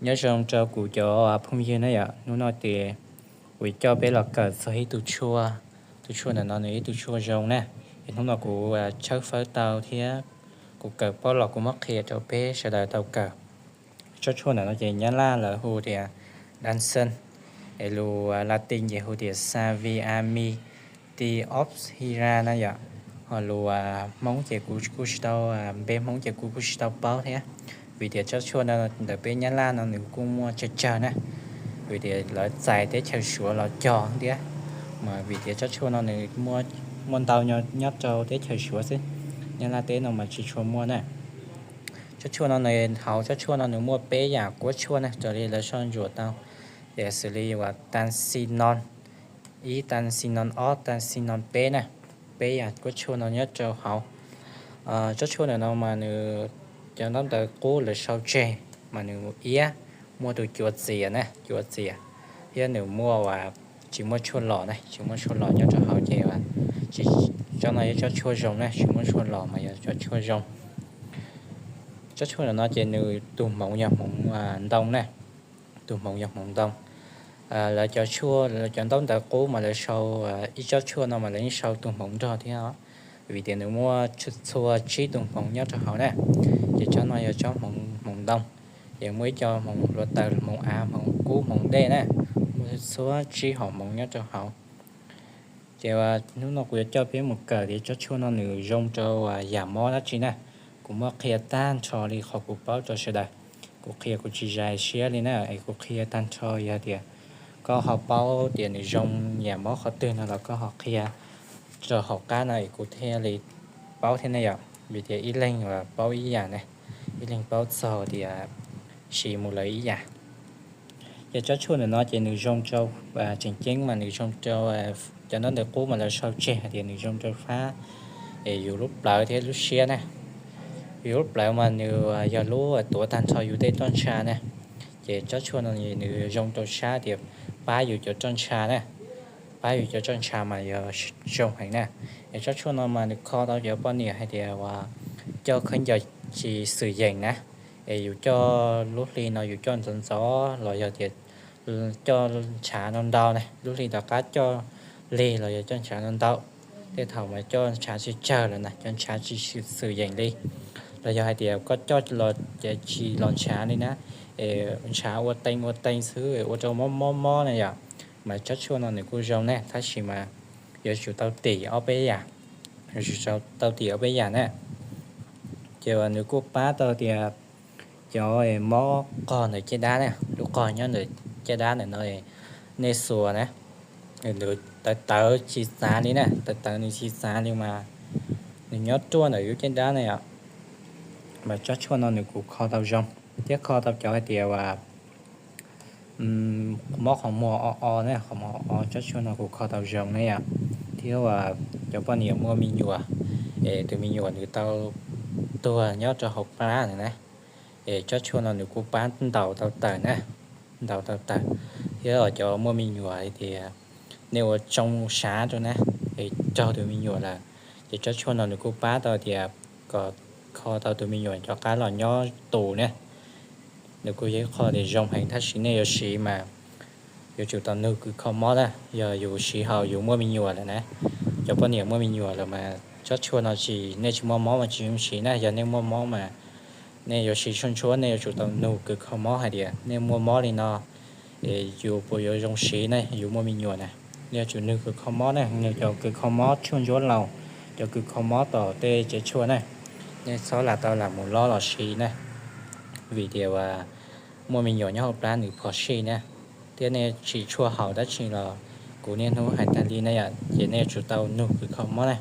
Nyob zoo rau kuv cov phooj ywg na yom, hnub no ces kuv coj peb los kawm txog ib tug tshuaj. Tus tshuaj ntawm no nws ib tug tshuaj zoo na, es hnub no kuv tshawb fawb tau thiab kuv kawm paub los kuv muab qhia rau peb sawv daws tau kawm. Tsob tshuaj ntawm no ces Nyab Laj lawv hu tias Damson, es lus Latin ces hu tias Savin amidioxira na yom. Ho lus Hmoob ces kuv kuj tsis tau, npe Hmoob ces kuv kuj tsis tau paub thiab, vim tias tsob tshuaj no ntawm peb Nyab Laj no nws kuj muaj tsawg tsawg na, vim tias lawv txais teb chaws Suav los cog thiab, mas vim tias tsob tshuaj no nws muaj ntau nyob rau teb chaws Suav xwb, Nyab Laj teb no mas tsis tshua muaj na. Tsob tshuaj no nws, hauv tsob tshuaj no nws muaj peb yam kuab tshuaj na, raws li lawv soj ntsuam tau, ces xws li uas tanxinol ib, tanxinol ob, tanxinol peb na, peb yam kuab tshuaj no nyob rau hauv. Tsob tshuaj ntawm no mas nws, cov ntaub ntawv qub lawv sau tseg mas nws iab, muaj tus cua txias na, cua txias, thiab nws muaj uas tsis muaj tshuaj los na, tsis muaj tshuaj los nyob rau hauv ces tsis, tsob no yog tsob tshuaj zoo na, tsis muaj tshuaj los mas yog tsob tshuaj zoo. Tsob tshuaj ntawm no ces nws tus hmoov yog hmoov ntoo na, tus hmoov yog hmoov ntoo. Lawv cov tshuaj, lawv cov ntaub ntawv qub mas lawv sau ib tsob tshuaj no mas lawv yeej sau tus hmoov nrog thiab os, vim tias nws muaj txhua tsib tus hmoov nyob rau hauv na. Ces tsob no yog tsob hmoov ntoo, ces muaj ib co hmoov hluav taws, hmoov av, hmoov kub, hmoov dej na, muaj txhua tsib hom hmoov nyob rau hauv. Ces hnub no kuv yuav coj peb mus kawm tias tsob tshuaj no nws zoo rau yam mob dab tsi na. Kuv muab qhia tag nrho li qhov kuv paub rau sawv daws. Kuv qhia kuv tsis zais siab li na, es kuv qhia tag nrho yog tias koj ho paub tias nws zoo yam mob qhov twg no los koj ho qhia rau hauv qab no es kuv thiaj li paub thiab ne yom. Vim tias ib leeg paub ib yam ne, ib leeg paub txog tias siv mus lawm ib yam. Ces tsob tshuaj ntawm no ces nws zoo rau, tseem ceeb mas nws zoo rau cov ntaub ntawv qub mas lawv sau tseg hais tias nws zoo rau fab es yus lub plawv thiab lub siab na. Yus lub plawv mas nws yog lub tuav tag nrho yus tej roj ntsha na. Ces tsob tshuaj no nws zoo rau sab tias pab yus cov roj ntsha na, pab yus cov roj ntsha mas yog zoo heev na. Es tsob tshuaj no mas nws kho tau cov poj niam hais tias uas coj khaub ncaws tsis xwm yeem na, es yus coj lub hli no yus coj ntxov ntxov los yog tias coj ntshav ntau ntau na, lub hli tom qab coj lig los yog coj ntshav ntau ntau. Tej thaum mas coj ntshav tsawg tsawg lawm na, cov ntshav tsis xwm yeem li, los yog hais tias koj coj los ces tsis los ntshav li na, es ntshav ua tee ua tee xwb ua rau mob mob mob na yom. Mas tsob tshuaj no nws kuj zoo na, tab sis mas yuav tsum tau tim ob peb yam, yuav tsum tau tim ob peb yam na. Ces nws kuj pab tau tias cov mob qog ntawm caj dab na, lub qog nyob ntawm caj dab ntawm no, nej xuas na, nws tawv tawv tsis txav li na, tawv tawv nws tsis txav li mas nws nyob ruaj ntawm lub caj dab na yom. Mas tsob tshuaj no nws kuj kho tau zoo, thiab kho tau cov hais tias uas mob qhov muag o o na, qhov muag o o tsob tshuaj no kuj kho tau zoo na yom. Thiab uas cov poj niam muaj me nyuam, es tus me nyuam nws tau tuag nyob rau hauv plab ntawd na, es tsob tshuaj no nws kuj pab ntaus tau tawm na, ntaus tau tawm. Thiab cov muaj me nyuam hais tias nej ua tsoo sav rau na, es raug tus me nyuam lawm, ces tsob tshuaj no nws kuj pab tau tias kom kho tau tus me nyuam cov qab los nyob tus na. Nws kuj yog ib qho tias zoo heev tab sis nej yuav siv mas yuav tsum tau nug kws kho mob na. Yog yus siv haum yus muaj me nyuam lawm na, cov poj niam muaj me nyuam lawm mas tsob tshuaj no tsis, nej tsis muaj mob mas tsis zoo siv na. Yog nej muaj mob mas nej yuav siv tshuaj ntsuab nej yuav tsum tau nug kws kho mob hais tias nej muaj mob li no, es yus puas yuav zoo siv ne, yus muaj me nyuam na. Nej yuav tsum nug kws kho mob na, nug cov kws kho mob tshuaj ntsuab laus, cov kws kho mob tom tej tsev tshuaj na. Nej txhob lam tau lam mus lob los siv na, vim tias uas muaj me nyuam nyob hauv plab nws phom sij na. Thiab nej tsis tshuaj haum dab tsi los kuv niaj hnub hais tag li na yom, ces nej yuav tsum tau nug kws kho mob na.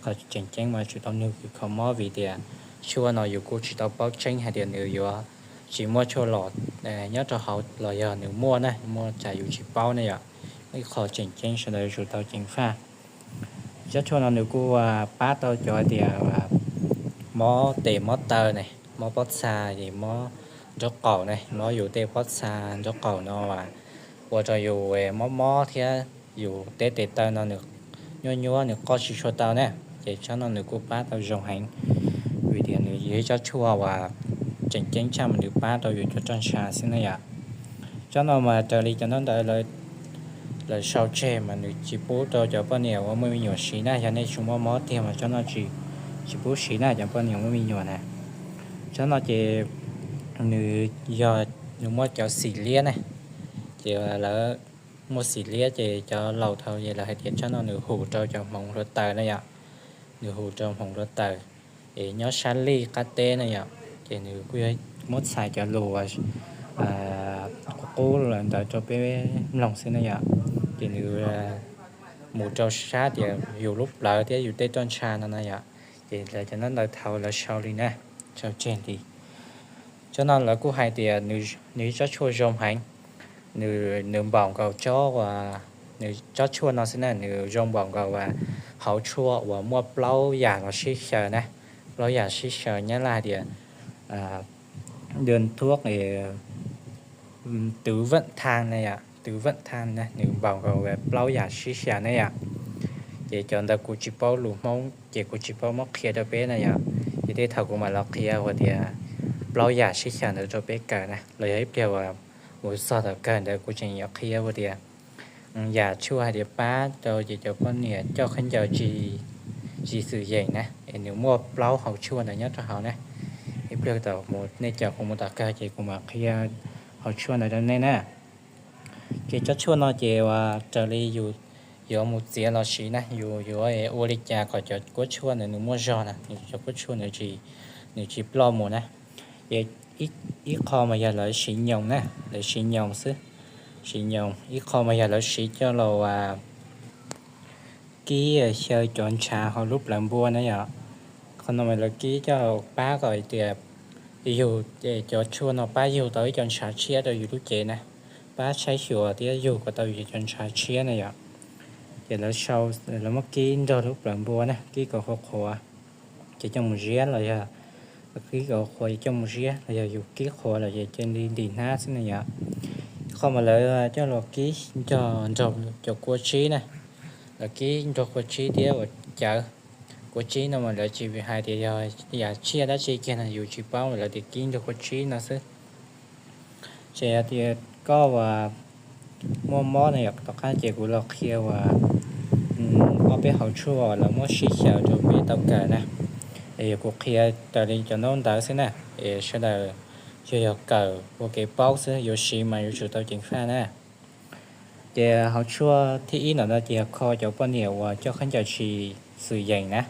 Qhov tseem ceeb mas tsum tau nug kws kho mob vim tias tshuaj no yus kuj tsis tau paub tseeb hais tias nws yuav tsis muaj tshuaj los nyob rau hauv los yog nws muaj na, muaj tsam yus tsis paub ne yom. Ib qho tseem ceeb sawv daws yuav tsum tau ceev faj. Tsob tshuaj no nws kuj pab tau cov tias mob tes mob taw ne, mob pob txha, mob nraub qaum ne, mob yus tej pob txha nraub qaum no ua rau yus mob mob thiab yus tej tes taw no nws nyuaj nyuaj nws qoj tsis tshua tau na. Ces tsob no nws kuj pab tau zoo heev, vim tias nws yog ib tsob tshuaj uas tseem ceeb tshaj mas nws pab rau yus cov roj ntsha xwb na yom. Tsob no mas raws li cov ntaub ntawv lawv sau tseg mas nws tsis pub rau cov poj niam uas muaj me nyuam siv na, yog nej tsis muaj mob tiag mas tsob no tsis pub siv na cov poj niam muaj me nyuam na. Tsob no ces nws yog nws muaj cov xim liab na, ces lawv muaj xim liab ces cov laus thaum ub lawv hais tias tsob no nws hum rau cov hmoov hluav taws na yom, nws hum rau hmoov hluav taws es nyob sab lij qab teb na yom, ces nws kuj yog muab txhais cov lus qub qub ntawd rau peb mloog xwb na yom. Ces nws mus rau sab tias yus lub plawv thiab yus tej roj ntsha no na yom. Ces lawv cov ntaub ntawv thaud lawv sau li na, sau tseg li. Tsob no lawv kuj hais tias nws ib tsob tshuaj zoo heev, nws npaum nkaus tsob uas, nws tsob tshuaj no xwb na nws zoo npaum nkaus uas hauv tshuaj uas muaj plaub yam los sib xyaw na, plaub yam sib xyaw Nyab Laj hais tias dun thuab twv veem thaj na yom, twv veem thaj na nws npaum nkaus uas plaub yam sib xyaw na yom. Ces cov ntawd kuv tsis paub lus Hmoob ces kuv tsis paub muab qhia rau peb na yom. Ces tej thaum kuv mam los qhia ua tias plaub yam sib xyaw ntawd rau peb kawm na, los yog ib pliag uas mus txog tom kawg ntawd kuv tseem yuav qhia ua tias yam tshuaj hais tias pab rau ces cov poj niam coj khaub ncaws tsis xwm yeem na es nws muaj plaub hauv tshuaj ntawd nyob rau hauv na. Ib pliag thaum nej caum kuv mus tom kawg ces kuv mam qhia hauv tshuaj ntawd rau nej na. Ces tsob tshuaj no ces uas raws li yus yuav mus txiav los siv na, yus yuav ua li cas kom cov kuab tshuaj ntawd nws muaj zog na, cov kuab tshuaj ntawd nws tsis ploj mus na. Ces ib qho mas yog lawv siv nyoos na, lawv siv nyoos xwb, siv nyoos. Ib qho mas yog lawv siv coj los kib xyaw cov ntshav hauv lub plawv npua na yom. Qhov no mas lawv kib coj pab kom tias yug, cov tshuaj no pab yug tau ib co ntshav tshiab rau yus lub cev na, pab tshaib xyuas thiab yug kom tau yus cov ntshav tshiab na yom. Ces lawv sau, lawv muab kib nrog lub plawv npua na, kib kom qhuav qhuav ces coj mus ziab los yog kib kom qhuav ces coj mus ziab los yog yus kib qhuav lawm ces cia li ntim hnab xwb na yom. Qhov mas lawv coj los kib nrog nrog cov kua tsib na, lawv kib nrog kua tsib thiab ua cawv. Kua tsib no mas lawv tsis hais tias yog yam tsiaj dab tsi kiag no yus tsis paub, lawv tias kib nrog kua tsib no xwb. Ces tias koj uas muaj mob no yom, tom qab ces kuv los qhia uas ob peb hauv tshuaj uas lawv muab sib xyaw rau peb tau kawm na. Es yog kuv qhia raws li cov ntaub ntawv xwb na, es sawv daws yog yog kawm ua kev paub xwb, yuav siv mas yuav tsum tau ceev faj na. Ces hauv tshuaj thib ib ntawm no ces yog kho cov poj niam uas coj khaub ncaws tsis xwm yeem na,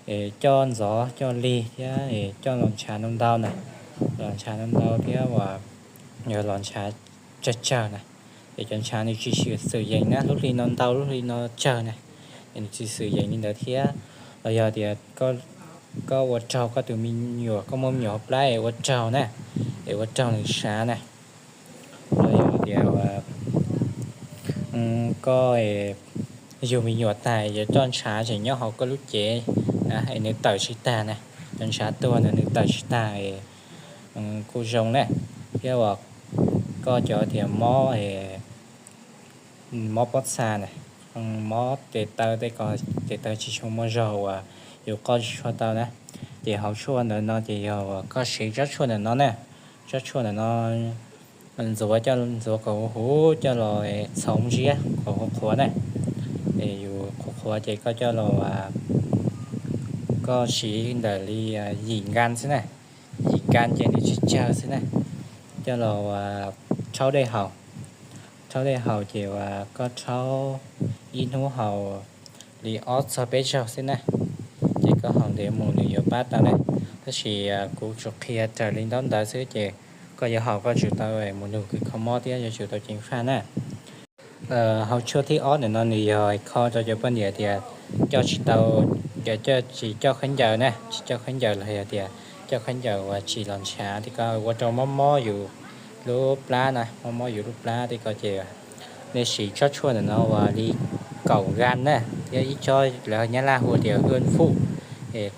es coj ntxov coj lig thiab coj los ntshav ntau ntau na, los ntshav ntau ntau thiab uas yog los ntshav tsawg tsawg na, es cov ntshav nws tsis xwm yeem na, lub hli no ntau lub hli no tsawg na, es nws tsis xwm yeem li ntawd thiab. Los yog tias koj ua raug koj tus me nyuam, koj muaj me nyuam hauv plab es ua raug na, es ua raug nws sav na, los yog tias koj yug me nyuam tag es cov roj ntshav tseem nyob hauv koj lub cev na, es nws tawm tsis tag na, cov ntshav tuag ntawd nws tawm tsis tag es kuj zoo na. Thiab uas koj cov tias mob, mob pob txha na, mob tes taw tej ko, tes taw tsis tshua muaj zog uas yus qoj tsis tshua tau na, ces hauv tshuaj ntawm no ces yog uas koj siv tsob tshuaj ntawm no na, tsob tshuaj ntawm no ntxuav, ntxuav kom huv huv coj los txhoov ziab kom qhuav qhuav na. Es yus qhuav qhuav ces koj coj los, koj siv ntawm li yim nkas xwb na, yim nkas ces nws tsawg tsawg xwb na, coj los rhaub dej haus. Rhaub dej haus ces uas koj rhaub ib hnub haus li ob txog peb zaug xwb na, ces koj haus ntev mus nws yuav pab tau na. Tab sis kuv tsuas qhia raws li ntaub ntawv xwb ces koj yuav haus koj tsum tau mus nug kws kho mob thiab yuav tsum tau ceev faj na. Hauv tshuaj thib ob ntawm no nws yog kho rau cov poj niam tias coj tsis tau, cov coj tsis coj khaub ncaws na, tsis coj khaub ncaws los yog tias coj khaub ncaws uas tsis los ntshav thiab koj ua rau mob mob yus lub plab na, mob mob yus lub plab thiab koj ces nej siv tsob tshuaj ntawm no uas li kaum gas na, thiab ib tsob lawv Nyab Laj hu tias hwj fuj,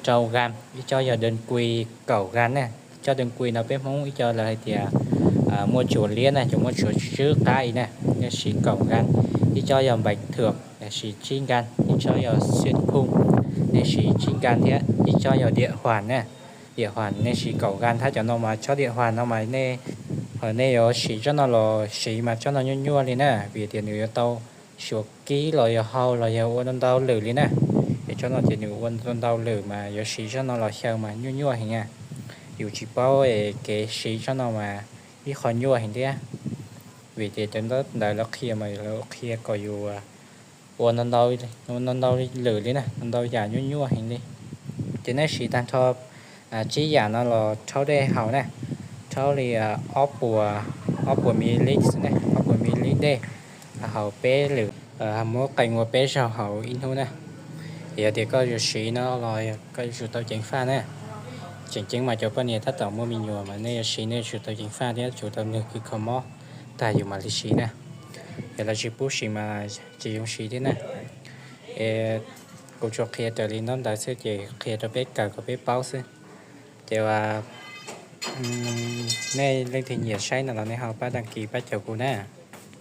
rau gas, ib tsob yog đơn quy kaum gas na. Tsob đơn quy no peb Hmoob ib co lawv hais tias muaj tsuas liab na, cov muaj tsuas tswb qab i na, nej siv kaum gas. Ib tsob yog bệnh thường, nej siv tsib gas. Ib tsob yog xuyên khung, nej siv tsib gas thiab. Ib tsob yog điện hoàn na, Diam hua nej siv kaum ga nthab cov no mas tsob diam hua no mas nej, nej yuav siv tsob no los siv mas tsob no nyuaj nyuaj li na, vim tias nws yuav tau suav kib los yog hau los yog ua ntau ntau lwm li na. Es tsob no ces nws ua ntau ntau lwm mas yuav siv tsob no los xyaw mas nyuaj nyuaj heev na. Yus tsis paub es kev siv tsob no mas ib qho nyuaj heev thiab. Vim tias cov ntaub ntawv lawv qhia mas lawv qhia kom yus ua ntau ntau lwm li na, ntau yam nyuaj nyuaj heev li. Ces nej siv tag nrho tsib yam no los rhaub dej haus na, rhaub li ob puas, ob puas mili xwb ne, ob puas mili dej haus peb lwm, muab qee ua peb zaug haus ib hnub na. Yog tias koj yuav siv no los koj yuav tsum tau ceev faj na. Tseem ceeb mas cov poj niam tab tom muaj me nyuam mas nej yuav siv nej yuav tsum tau ceev faj thiab tsum tau nrog kws kho mob tag yus mam li siv na. Yog lawv tsis pub siv mas tsis zoo siv thiab na. Es kuv tsuas qhia raws li ntaub ntawv xwb ces qhia rau peb kawm kom peb paub xwb. Ces nej leej twg nyiam saib no los nej ho pab dag kis pab caum kuv na.